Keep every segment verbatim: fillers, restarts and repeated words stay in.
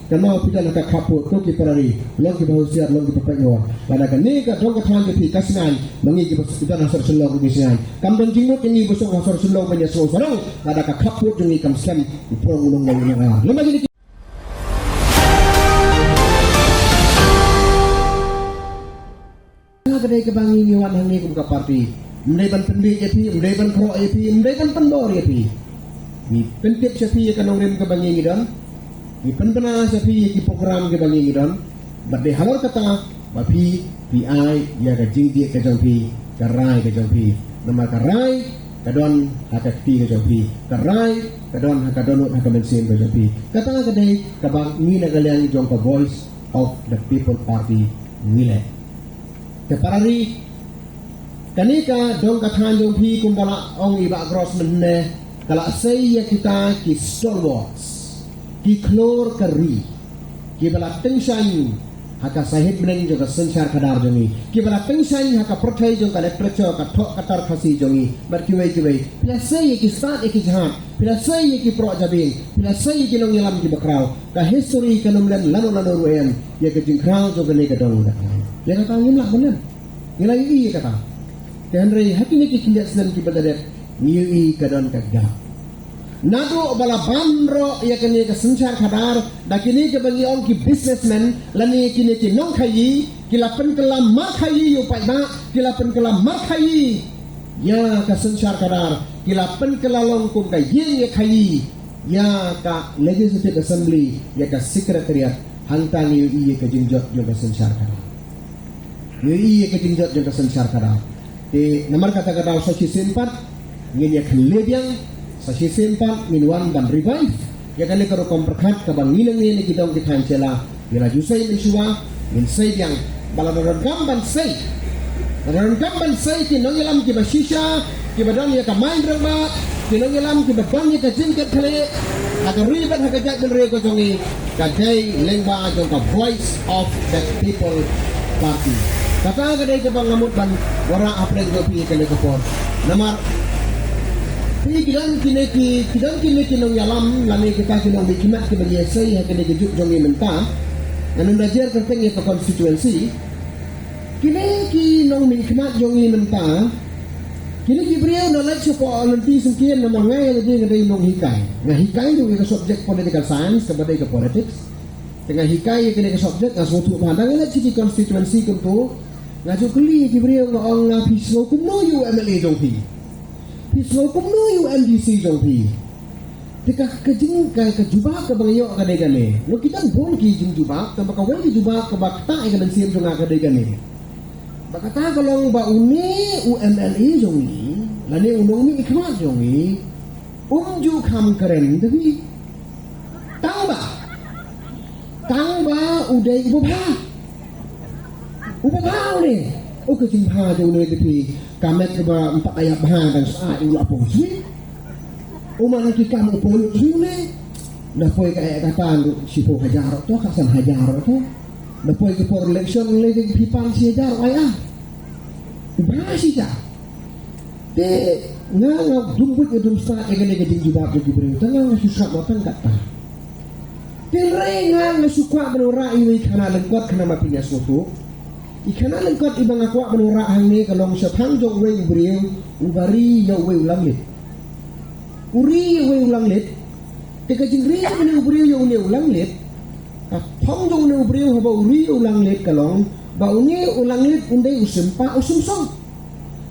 Kano phi don ha ka khappud, ko ki para ri, long kiba husiar, long kiba peit noh. Lada kane ka dong ka thaiñ ka phi ka sngain, ma ngi kiba don ha sor Shillong ki sngain. Kam don jingmut ïa ngi ba shong ha sor Shillong ban ïa sngewsarong, lada ka khappud jong ngi kam skhem, u prong u long ngai u nang ar. Lem ma kine ki Ka dei kaba ngi ngi wan hangne kum ka party. Ym dei ban pynbiej ïa phi, ym dei ban khroh ïa phi, ym dei ban pynbor ïa phi. Ngi pyntip sha phi ïa ka nongrim kaba ngi ngi don. Ngi pynbna sha phi ïa ki program kiba ngi ngi don. Bad dei halor kata ba phi, phi ai ïa ka jingjied ka jong phi, ka rai ka jong phi. Namar ka rai ka don ha ka kti ka jong phi. Ka rai ka don ha ka dohnud ha ka mynsiem ka jong phi. Kata ka dei kaba ngi na ka liang jong ka Voice of the People Party ngi leh. Te para ri, kane ka dong ka thaiñ jong phi kumba la ong i Bah Gross mynne, ka la sei ïa kita ki stalwarts, ki khlur ka ri, kiba la tyngshaiñ ha ka sahit bneng jong ka synshar khadar jong ngi, kiba la tyngshaiñ ha ka pyrthei jong ka literature, ka thoh ka tar Khasi jong ngi, bad kiwei kiwei. Phi la sei ïa ki stad ïa ki jhad, phi la sei ïa ki proh jabieng, phi la sei ïa ki nongïalam kiba khraw. Ka history kan ym len lano lano ruh em ïa ka jingkhraw jong kane ka dong ka thaiñ. Ïa kata ngim lah ban len. Ngi la ïohi ïa kata. Te hynrei ha kine ki khyndiat snem kiba la dep ngi ïohi ka don ka gap. Naduh ba la ban roh ïa kane ka synshar khadar da kine kiba ngi ong ki businessmen lane kine ki nongkhaïi, ki la pynkylla markhaïi ïa u paidbah, ki la pynkylla markhaïi ïa ka synshar khadar, ki la pynkylla long kum ka ïing ïakhaïi ïa ka Legislative Assembly, ïa ka Secretariat. Hangta ngi ïohi ïa ka jingjot jong ka synshar khadar. Ngi ïohi ïa ka jingjot jong ka synshar khadar. Te namar kata ka daw sa shisien pat ngin ïa khyndiat biang, sa shisien pat ngin wan ban revive ïa kane ka rukom pyrkhat kaba ngi leh ne ki dong ki thaiñ sha la. Ngi la ju sei mynshuwa, ngin sei biang. Ba lada donkam ban sei, lada donkam ban sei ki nongïalam kiba shisha, kiba don ïa ka main rangbah, ki nongïalam kiba don ïa ka jingkitkhlieh ha ka ri bad ha ka jaitbynriew ka jong ngi, ka dei lyngba jong ka Voice of the People Party. Kata ka dei kaba nga mut ban wanrah hapdeng jong phi ïa kane ka por. Namar phi ki don kine ki, ki don kine ki nongïalam lane kita ki nongmihkhmat kiba ïasei ha kine ki juk jong ngi mynta. Ngan ym da jer kyrteng ïa ka constituency. Kine ki nongmihkhmat jong ngi mynta, kine ki briew na leit shapoh lynti syngkien namar nga ïa lade nga dei nonghikai. Nga hikai ruh ïa ka subject political science kaba dei ka politics. Te nga hikai ïa kane ka subject, nga sngewthuh ba hadien nga leit sha ki constituency kumto, nga ju kylli ïa ki briew, nga ong, nga, phi sngew kumno ïa u M L A jong phi? Phi sngew kumno ïa u M D C jong phi? Te ka, ka jing, ka, ka jubab kaba nga ïoh ka dei kane. Nga ki don bun ki jingjubab, tangba kawei ka jubab kaba ktah ïa ka mynsiem jong nga ka dei kane. Ba kata ka long ba une u M L A jong ngi lane u nongmihkhmat jong ngi um ju kham kren da phi. Tangba, tangba u dei uba bha. Uba bha une. U ka jingbha jong une da phi. Ka met kaba ym pat ïa bha kan sa u la poi sih. U man ki kam u poi sih une. Da poi ka eh ka tan shiphew hajar to, ka san hajar to. Da poi ki por election le ki phi pan shi hajar ai ah. Ba shi ja. Te nga nga dum buit nga dum stad ïa kane ka jingjubab jong ki briew. Te nga nga shu sngap ma tang kata. Te hynrei nga nga shu kwah ban wanrah iwei i khana lyngkot, khana ma phi ïa sngewthuh. I khana lyngkot iba nga kwah ban wanrah hangne ka long shaphang jong uwei u briew uba ri ïa uwei u langlit. U ri ïa uwei u langlit. Te ka jingri jong une u briew ïa une u langlit, ka thong jong une u briew haba u ri ïa u langlit ka long ba une u langlit un dei u sympa u symsong.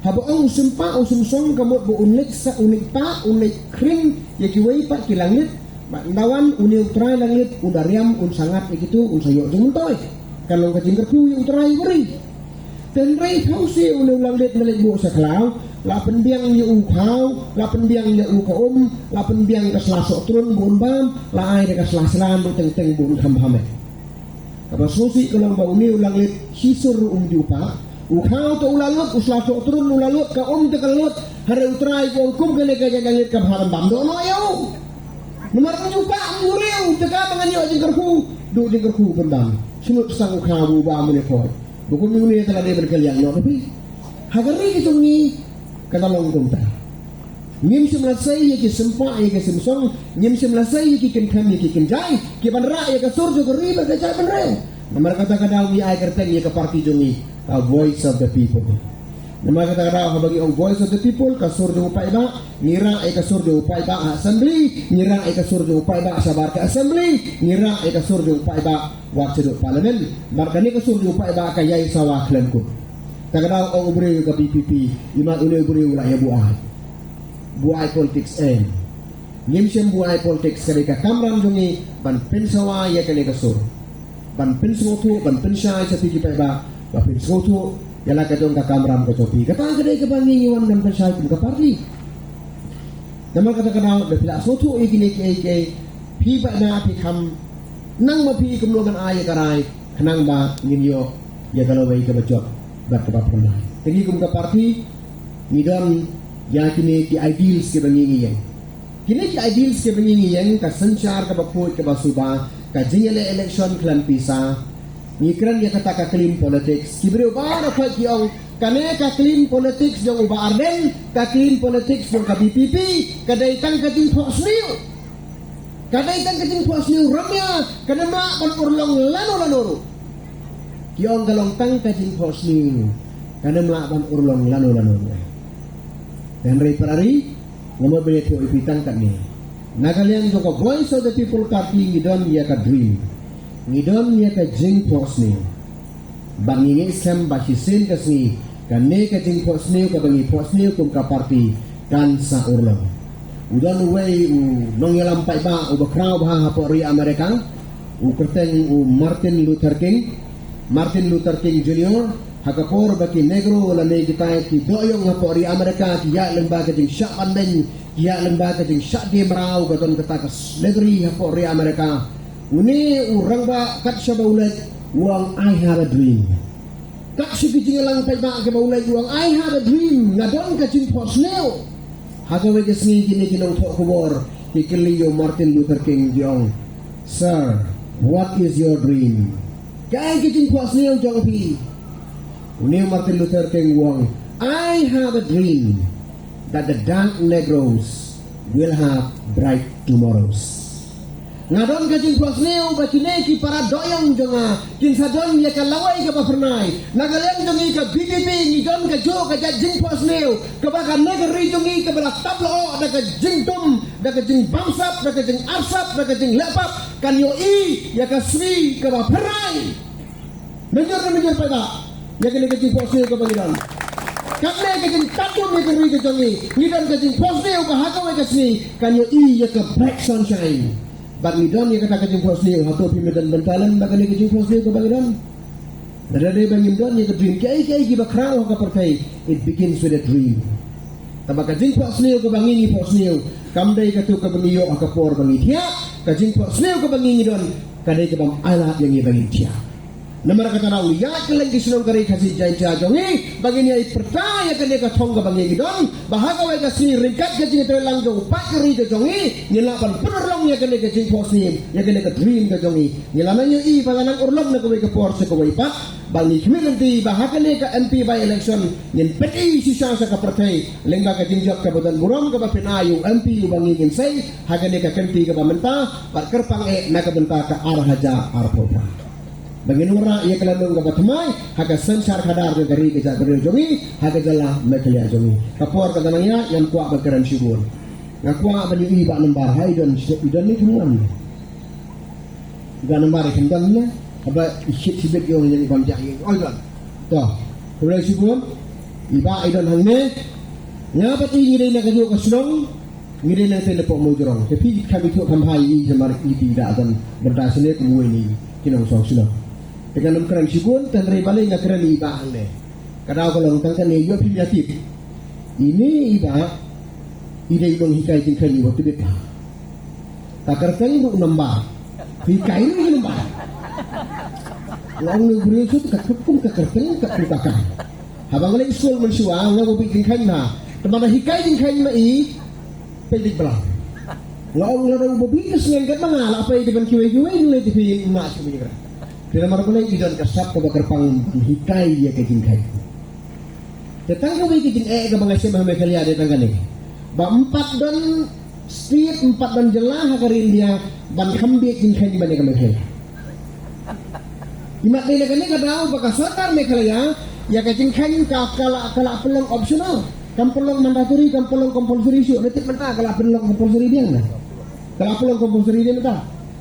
Haba ong u sympa u symsong ka mut ba un leit sa, un leit pa, un leit khring ïa kiwei pat ki langlit. Bad ynda wan une u trai langlit un da riam, un sa ngat ïa kito, un sa ïoh jingmyntoi. Ka long ka jingkyrkhu ïa u trai uba ri. Te hynrei thaw seh une u langlit na leit buh sha khlaw, la pynbiang ïa u khaw, la pynbiang ïa u ka um, la pynbiang ka sla sohtrun ba un bam, la ai da ka sla slan ba teng teng ba un kham bam eh. Kaba sngewsih ka long ba une u langlit shisur ruh um ju pah. U khaw te u la lut, u sla sohtrun u la lut, ka um te ka la lut. Hynrei u trai ka ong kum kane ka jait langlit ka bha ban bam doh noh ïa u. Namar um ju pah, um ju riam, te ka ba ngan ïoh jingkyrkhu, duh jingkyrkhu ban bam. Shu lut tang u khaw u bam une khoi. Ba kum une te la dei ban kylliang noh da phi. Ha ka ri ka jong ngi ka la long kumta. Ngim shym la sei ïa ki sympa ïa ki symsong, ngim shym la sei ïa ki kynthem ïa ki kynjai, ki ban rah ïa ka sur jong ka ri bad ka jaitbynriew. Namar kata ka daw ngi ai kyrteng ïa ka parti jong ngi, a Voice of the People. Namar kata ka daw haba ngi ong Voice of the People, ka sur jong u paidbah, ngi rah ïa ka sur jong u paidbah ha assembly, ngi rah ïa ka sur jong u paidbah shabar ka assembly, ngi rah ïa ka sur jong u paidbah wat shaduh parliament. Namar kane ka sur jong u paidbah ka ïai sawa khlem kut. Ta ka daw ong u briew ka VPP, imat une u briew la ïa buaid. Buaid politics em. Ngim shym buaid politics, ka dei ka kamram jong ngi ban pynsawa ïa kane ka sur. Ban pynsngewthuh, ban pynshai sha phi ki paidbah, ban pynsngewthuh ïa la ka jong ka kamram ka jong phi. Kata ka dei kaba ngi ngi wan ban pynshai kum ka parti. Namar kata ka daw da phi la sngewthuh ïa kine kiei kiei, phi paidbah phi kham nang ma phi kumno ban ai ïa ka rai, khnang ba ngin ïoh ïa ka lawei kaba jot bad kaba phyrnai. Te ngi kum ka parti ngi don ïa kine ki ideals kiba ngi ngi ïeng. Kine ki ideals kiba ngi ngi ïeng, ka synshar kaba khuid kaba suba, ka jingïaleh election khlem pisa. Ngi kren ïa kata ka clean politics. Ki briew baroh ki ong kane ka clean politics jong u Bah Ardent, ka clean politics jong ka VPP, ka dei tang ka jingphohsniew. Ka dei tang ka jingphohsniew, ramia, ka dei ma ban urlong lano lano ruh. Ki ong ka long tang ka jingphohsniew, ka dei ma ban urlong lano lano ruh. Hynrei para ri, nga mut ban ïathuh ïa phi tang katne. Na ka liang jong ka Voice of the People Party ngi don ïa ka dream. Ngi don ïa ka jingphohsniew. Bad ngi ngeit skhem ba shisien ka sngi kane ka jingphohsniew kaba ngi phohsniew kum ka parti kan sa urlong. U don uwei u nongïalam paidbah uba khraw bha hapoh ri Amerika, u kyrteng u Martin Luther King, Martin Luther King Junior, ha ka por ba ki Negro lane kitai ki dohïong hapoh ri Amerika ki ïaid lyngba ka jingshah banbeiñ, ki ïaid lyngba ka jingshah die mraw, ka don kata ka slavery hapoh ri Amerika. Une u rangbah kat shaba u leit u ong, "I have a dream." Kat sha ki jingïalang paidbah kiba u leit u ong, "I have a dream." Nga don ka jingphohsniew. Ha kawei ka sngi kine ki nongthoh khubor ki kylli ïa u Martin Luther King, ki ong, "Sir, what is your dream?" Kaei ka jingphohsniew jong phi? Une u Martin Luther King u ong, "I have a dream that the dark Negroes will have bright tomorrows." Nga don ka jingphohsniew ba kine ki para dohïong jong nga kin sa don ïa ka lawei kaba phyrnai. Na ka liang jong ngi ka VPP ngi don kajuh ka jait jingphohsniew kaba kane ka ri jong ngi kaba la tap lyoh da ka jingdum, da ka jingbamsap, da ka jingarsap, da ka jinglehpap, kan ïohi ïa ka sngi kaba phyrnai. Mynjur ne mynjur paidbah, ïa kane ka jingphohsniew kaba ngi don. Katne ka jingtap ïa ka ri ka jong ngi, ngi don ka jingphohsniew ba ha kawei ka sngi kan ïohi ïa ka bright sunshine. Bad ngi don ïa kata ka jingphohsniew, hato phim don bynta lem bad kane ka jingphohsniew kaba ngi don? Lada dei ba ngim don ïa ka dream, kiei kiei kiba khraw ha ka pyrthei, it begins with a dream. Tangba ka jingphohsniew kaba ngi ngi phohsniew kam dei kato kaba ngi ïoh ha ka por ba ngi thiah. Ka jingphohsniew kaba ngi ngi don ka dei kaba ai lad ïa ngi ba ngin thiah. Namar kata ngi ïaid kylleng ki shnong ka ri Khasi Jaiñtia jong ngi ba ngin ïai pyrta ïa kane ka thong kaba ngi ngi don, ba ha kawei ka sngi ryngkat ka jingïatreilang jong u paid ka ri ka jong ngi, ngin lah ban pynurlong ïa kane ka jingphohsniew, ïa kane ka dream ka jong ngi. Ngi la nang ïohi ba la nang urlong na kawei ka por sha kawei pat. Ba ngi khmih lynti ba ha kane ka MP by election ngin pyni shisha sha ka pyrthei lyngba ka jingjop kaba don burom kaba pynai ïa u MP uba ngi ngin sei ha kane ka kynti kaba mynta, bad kyrpang eh na ka bynta ka ar hajar arphew phra. Ba ngin wanrah ïa ka lynnong kaba thymmai ha ka synshar khadar jong ka ri ka jaitbynriew jong ngi, ha ka jylla Meghalaya jong ngi. Ka por ka dang nang ïaid, ngam kwah ban kren shibun. Nga kwah ban ïohi Bah Nambar, ha i don, i don ne i khlem don? Bah Nambar i khlem don ne? Haba i shit shibit ïong ïa i bam jah ïa i, oi don. To, khublei shibun. I Bah i don hangne. Nga bad i ngi dei na kajuh ka shnong. Ngi dei nangtei napoh Mawjrong. Te phi kham ithuh kham bha ïa i, namar i ti da don bynta shane kumwei na ki nongshong shnong. Te ngan ym kren shibun, tang hynrei balei nga kren ïa i Bah hangne. Ka daw ka long tang kane, ïoh phim ïatip. Ine i Bah i dei i nonghikai jingkheiñ uba tbit bha. Ka kyrteng ruh Nambar. Hikai ruh ïa Nambar. Nga ong, u briew shu ka kum ka kyrteng, ka kum ka kam. Haba nga leit skul mynshuwa, nga ba bit jingkheiñ bha. Te ma da hikai jingkheiñ ma i, peit beit bla. Nga ong, lada uba bit ka sngewbha kat ma nga la peit, dei ban kiwei kiwei, ngi leit phi ma shu bit jingkheiñ. Te namar balei? I don ka sap kaba kyrpang ban hikai ïa ka jingkheiñ. Te tang kawei ka jingeh kaba nga shem ha Meghalaya dei tang kane. Ba ym pat don state, ym pat don jylla ha ka ri India ban kham bieit jingkheiñ ban ïa ka Meghalaya. Imat dei na kane ka daw ba ka sorkar Meghalaya ïa ka jingkheiñ ka, ka la, ka la pynlong optional. Kam pynlong mandatory, kam pynlong compulsory shuh. Na tip mynta ka la pynlong compulsory biang na. Ka la pynlong compulsory biang mynta.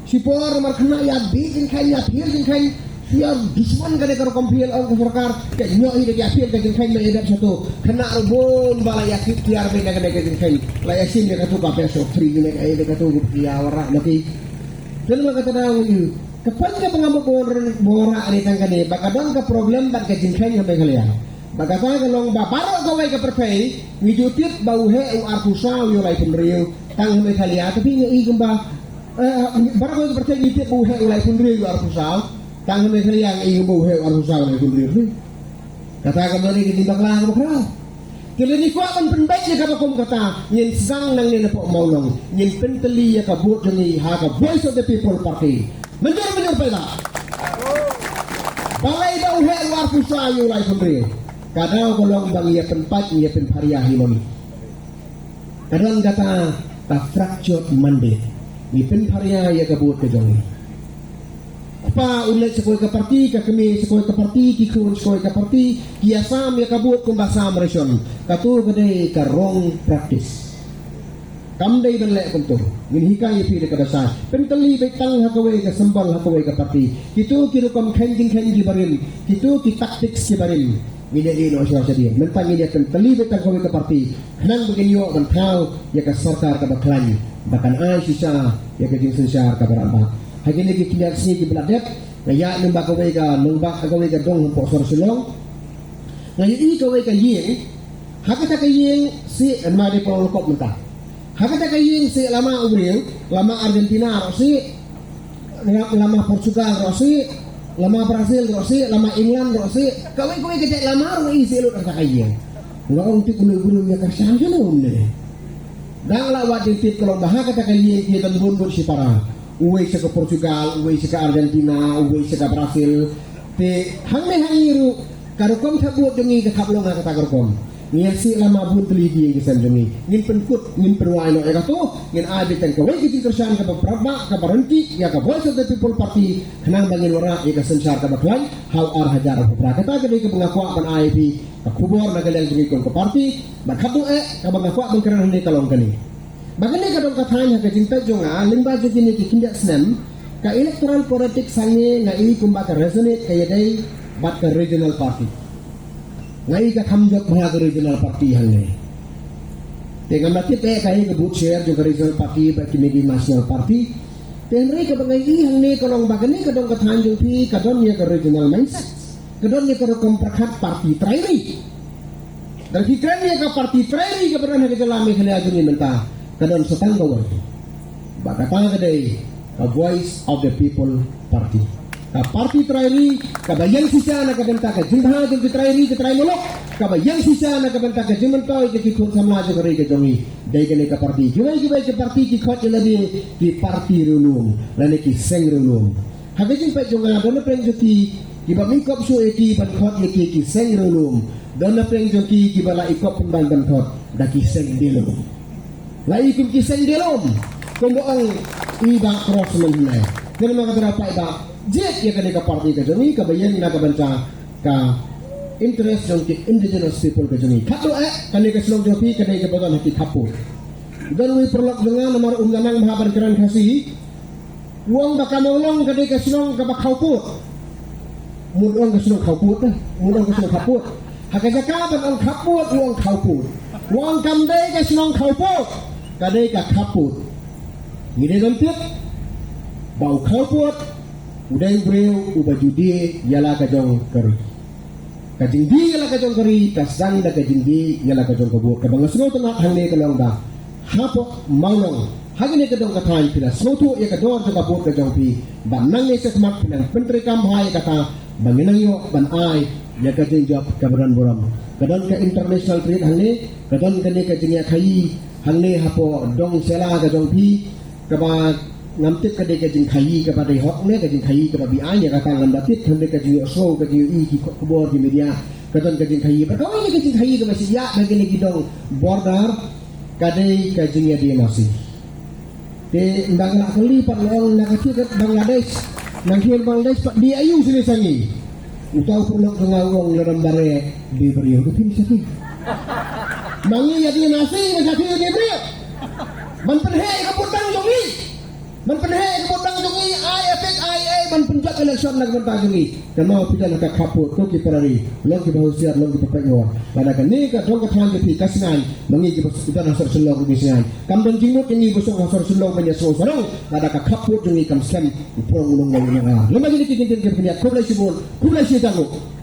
Shipor namar khynnah ïa bieit jingkheiñ, ïa phiel jingkheiñ. Ïa dushman kane ka rukom phiel, ong ka sorkar. Ka ñiuh hi da ka phiel ka jingkheiñ, ma ïa dep shato. Khynnah ruh bun ba la ïa kit tiar beit na kane ka jingkheiñ. La ïa shim ïa kato ka best of three, ne ka ïa kato ka ïa warah ma ki. Te namar kata daw ngi, ka pynka ba ngam bor bora ni tang kane ba ka don ka problem bad ka jingkheiñ ha Meghalaya. Ba kata ka long ba baroh kawei ka pyrthei ngi ju tip ba u heh u arphew saw ïa u laiphew hynriew tang ha Meghalaya, tapi ngi i kumba, eh, baroh kawei ka pyrthei ngi tip ba u heh u laiphew hynriew ïa u arphew saw tang ha Meghalaya, ngi i kumba u heh u arphew saw u laiphew hynriew. Kata ka don ka jingbakla kaba khraw. Te lada ngi kwah ban pynbeit ïa kaba kum kata, ngin sdang nangne napoh Mawlong, ngin pyntylli ïa ka vote jong ngi ha ka Voice of the People Party. Mynjur, mynjur paidbah. Balei ba u heh u arphew saw ïa u laiphew hynriew? Ka daw ka long ba ngi ïa pynpait, ngi ïa pynpharia hi mo. Ka don kata ka fractured mandate. Ngi pynpharia ïa ka vote ka jong ngi. Kpa u leit sha kawei ka party, ka kmie sha kawei ka party, ki khun sha kawei ka party, ki ïa sam ïa ka vote kumba sam ration. Kato ka dei ka wrong practice. Kam dei ban leh kumto. Ngin hikai ïa phi da kaba shai. Pyntylli beit tang ha kawei ka symbol, ha kawei ka party. Kito ki rukom kheiñ jingkheiñ kiba rim, kito ki tactics kiba rim, ngin ïa ïeh noh shuwa shadien. Mynta ngin ïa pyntylli beit tang ha kawei ka party. Khnang ba kin ïoh ban thaw ïa ka sorkar kaba khlaiñ, ba kan ai shisha ïa ka jingsynshar kaba rangbah. Ha kine ki khyndiat sngi kiba la dep, nga ïaid lyngba kawei ka nongbah, kawei ka dong hapoh sor Shillong. Nga ïohi kawei ka ïing, ha kata ka ïing seh, namar dei pynlong kop mynta. Ha kata ka ïing seh lama u briew, lama Argentina ruh seh, lama Portugal ruh seh, lama Brazil ruh seh, lama England ruh seh. Kawei kawei ka jait lama ruh i seh lut ha kata ka ïing. Nga ong te une u briew u ïa kyrshan shano ne. Dang la wad jingtip ka long ba ha kata ka ïing ki don bun bun shipara. Uwei sha ka Portugal, uwei sha ka Argentina, uwei sha ka Brazil. Te hangne ha ngi ruh ka rukom thep vote jong ngi ka thep long ha kata ka rukom. Ngi ïa seh lama bun tylli ki ïing ki sem jong ngi. Ngin pynkut, ngin pynwai noh ïa kato, ngin ai beit tang kawei ka jingkyrshan kaba pyrshah, kaba ryntih ïa ka Voice of the People Party, khnang ba ngin wanrah ïa ka synshar kaba khlaiñ ha u ar hajar arphew phra. Kata ka dei kaba nga kwah ban ai ïa phi ka khubor na ka liang jong ngi kum ka party. Bad haduh eh kaba nga kwah ban kren hangne ka long kane. Ba kane ka dong ka thaiñ ha ka jingpeit jong nga, lyngba jong kine ki khyndiat snem, ka electoral politics hangne nga i kumba ka resonate, ka ïadei bad ka regional party. Nga i ka kham jop bha ka regional party hangne. Te ngam da tip eh kaei ka vote share jong ka regional party bad kine ki national party. Te hynrei kaba nga i hangne ka long ba kane ka dong ka thaiñ jong phi ka don ïa ka regional mindset. Ka don ïa ka rukom pyrkhat party trai ri. Lada phi kren ïa ka party trai ri kaba don ha ka jylla Meghalaya jong ngi mynta, ka don sa tang kawei. Ba kata ka dei ka Voice of the People Party. Ka party trai ri kaba ïeng shisha na ka bynta ka jingbha jong ki trai ri ki trai muluk, kaba ïeng shisha na ka bynta ka jingmyntoi jong ki khun samla jong ka ri ka jong ngi. Dei kane ka party. Kiwei kiwei ki party ki khot ïa lade ki party riewlum lane ki seng riewlum. Ha ka jingpeit jong nga, don na pdeng jong ki kiba mih kop shuh ïa ki ban khot ïa ki ki seng riewlum. Don na pdeng jong ki kiba la i kop pynban ban khot da ki seng dieng lum. La i kum ki seng dieng lum, kumba ong i Bah Crossman hynne. Te namar kata paidbah, jied ïa kane ka party ka jong ngi kaba ïeng na ka bynta ka interest jong ki indigenous people ka jong ngi. Khatduh eh kane ka shnong jong phi ka dei kaba don ha ki khappud. Don uwei u paralok jong nga namar um da nang bha ban kren Khasi. U ong ba ka Mawlong ka dei ka shnong kaba khawpud. Mut u ong ka shnong khawpud, eh. Mut u ong ka shnong khawpud. Ha ka jaka ban ong khappud, u ong khawpud. U ong kam dei ka shnong khawpud, ka dei ka khappud. Ngi dei ban tip ba u khawpud u dei u briew uba ju die ïa la ka jong ka ri. Ka jingdie ïa la ka jong ka ri ka sdang da ka jingdie ïa la ka jong ka vote. Kaba nga sngewtynnat hangne ka long ba hapoh Mawlong, ha kane ka dong ka thaiñ phi la sngewthuh ïa ka dor jong ka vote ka jong phi. Ba nangne shakhmat phi nang pyntreikam bha ïa kata ba ngin nang ïoh ban ai ïa ka jingjop kaba don burom. Ka don ka international trade hangne, ka don kane ka jingïakhaïi hangne hapoh dong Shella ka jong phi. Kaba ngam tip ka dei ka jingkhaïi kaba dei hok ne ka jingkhaïi kaba beaiñ, ïa kata ngam da tip, hynrei ka jingïohsngew, ka jingïohi ki khubor ki media, ka don ka jingkhaïi. Bad kawei ka jingkhaïi kaba shu ïaid ha kine ki dong border, Ka dei ka jingïadie masi. Te nda nga la kylli pat, nga ong na ka thie ka Bangladesh, nang thie Bangladesh pat dei aïu sini sa ngi. Uta u paralok jong nga u ong, lada ym bareh dei briew, dei phi sa thie. Ma ngi ïadie masi, ma sa thie dei briew. Ban pynheh ka vote bank jong ngi. Ban pynheh ka vote bank jong ngi, ai effect, ai, ai ban pynjot election na ka bynta jong ngi. Kynmaw phi don ha ka khappud, ko ki para ri, long kiba husiar, long kiba peit hok. Lada kane ka dong ka thaiñ ka phi ka sngain, ma ngi kiba don ha sor Shillong ruh ngi sngain. Kam don jingmut ïa ngi ba song ha sor Shillong ban ïasngew sarong, lada ka khappud jong ngi kam skhem u prong u long u nang ar. Lem bad kine ki kyntien kiba khyndiat, khublei shibun, khublei shihajar nguh.